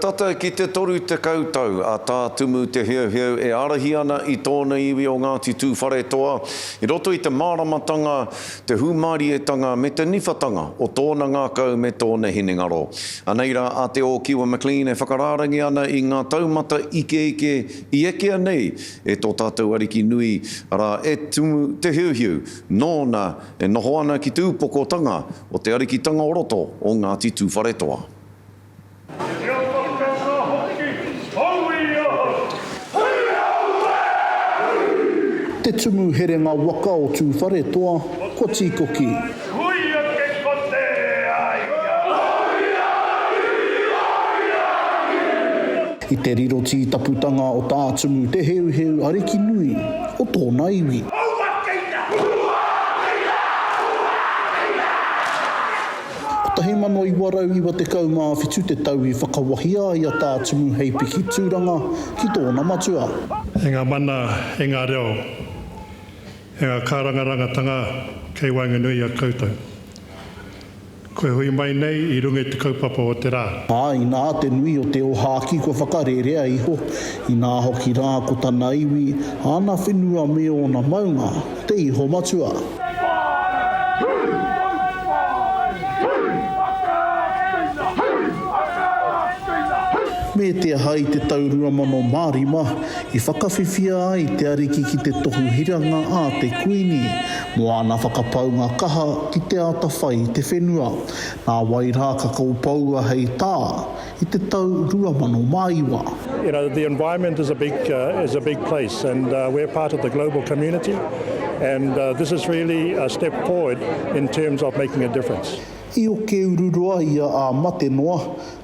Tata ki te 30 tau a Tā Tumu Te Heuheu e ārahi ana i tōna iwi o Ngāti Tūwharetoa i roto i te māramatanga, te hūmārietanga me te niwhatanga o tōna ngākau me tōna hinengaro. Anei rā a Te Ōkiwa McLean e whakarārangi ana i ngā taumata ikeike i ekea nei e tō tātou ariki nui, arā, e Tumu Te Heuheu, nōna e noho ana ki te upokotanga o te arikitanga o roto o Ngāti Tūwharetoa. Kia whakanga hoki au i ahau. Hui auē! Te tumu herenga waka o Tūwharetoa, kua tīkoki. Hui ake ko te aia. I te riro tītaputanga o Tā Tumu Te Heuheu ariki nui o tōna iwi. 1997 te tau i whakawahia ai a Tā Tumu hei piki tūranga ki tōna matua. E ngā mana, e ngā reo, e ngā kārangarangatanga kei waenganui i a koutou. Kua hui mai nei i runga i te kaupapa o te rā. Ā, inā te nui o te ōhākī kua whakarērea iho, inā hoki rā ko tana iwi, āna whenua me ōna maunga, te iho matua. Me te aha i te tau 2005, i whakawhiwhia ai te ariki ki te tohu hiranga a te Kuini mō āna whakapaunga kaha ki te āta whai i te whenua. Nā wai rā ka kopoua hei tā i te tau 2009. You know, the environment is a big, is a big place and we're part of the global community and this is really a step forward in terms of making a difference. I oke ururoa ia ā mate noa,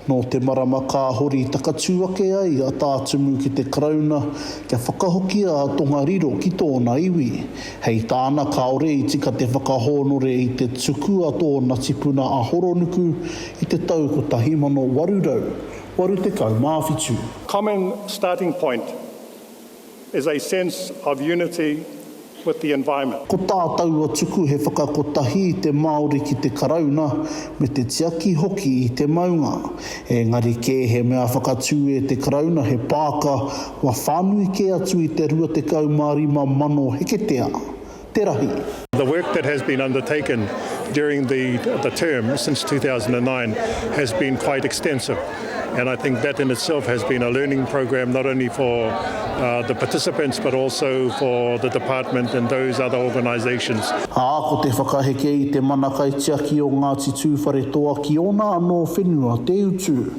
nō te marama kāhore i takatū ake ai a Tā Tumu ki te Karauna kia whakahokia a Tongariro ki tōna iwi. Hei tāna kāore i tika te whakahōnore i te tuku a tōna tipuna a Horonuku i te tau 1887. Common starting point is a sense of unity with the environment. Ko tā taua tuku he whakakotahi i te Māori ki te Karauna me te tiaki hoki i te maunga. Engari kē he mea whakatū e te Karauna he pāka kua whānui kē atu i te 25,000 heketea. te rahi. The work that has been undertaken during the the term since 2009 has been quite extensive and I think that in itself has been a learning program not only for uh, the participants but also for the department and those other organisations. Ā, ko te whakaheke i te mana kaitiaki o Ngāti Tūwharetoa ki ōna anō whenua te utu,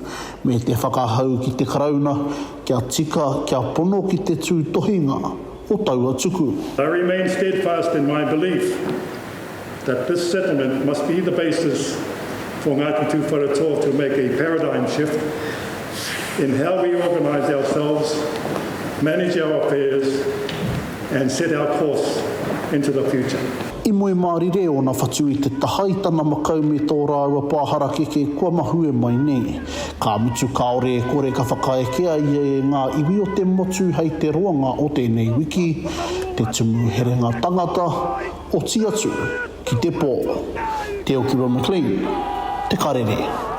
me te whakahau ki te Karauna kia tika, kia pono ki te tūtohinga. o taua tuku. I remain steadfast in my belief that this settlement must be the basis for Ngāti Tūwharetoa to make a paradigm shift in how we organise ourselves, manage our affairs and set our course into the future. I moe mārire ōna whatu i te taha i tana makau me tō rāua pā harakeke kua mahue mai nei. Ka mutu kāore e kore ka whakaekea ia e ngā iwi o te motu hei te roanga o tēnei wiki, te tumu herenga tangata, oti atu ki te pō. Te Okiwa McLean, Te Karere.